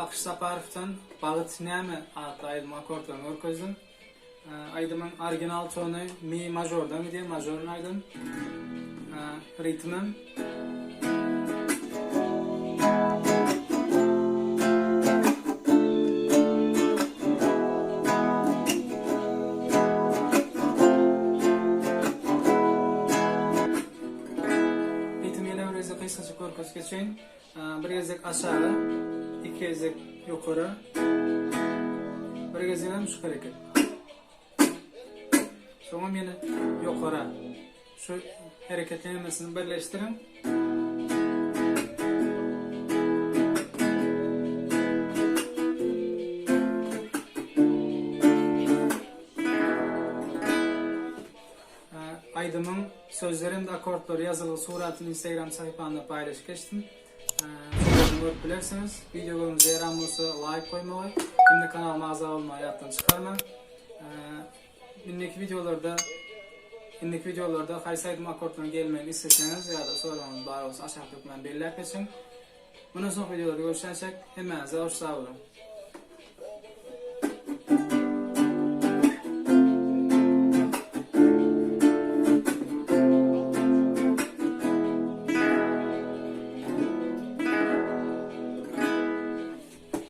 Akyş Saparowdan Bagyt näme atly aýdymyň akkordlaryny görkezdim. Aýdymyň original tony mi mažordan gidýär, mažorny aýdym. Ritmim. Ritmi ýene bir gezek gysgajyk görkezip geçeýin. Bir gezek aşaga, iki gezek ýokara, bir gezegem şu hereket. Soňam ýene ýokara. Şu hereketiň hemmesini birleşdiriň. Aýdymyň sözleri hem-de akkordlary ýazylgy suratyny Instagram sahypamda paýlaşyp geçdim. Şol görüp bilersiňiz. Wideo göwnüňize ýaran bolsa laýk goýmagy hem-de kanalyma agza bolmagy ýatdan çykarmaň. Indiki wideolarda indiki wideolarda haýsy aýdym akkordlarynyň gelmegini isleseňiz ýa-da soragyňyz bar bolsa aşakda hökman belläp geçiň. Mundan soňky wideolarda görüşýänçäk hemmäňize hoş sag boluň.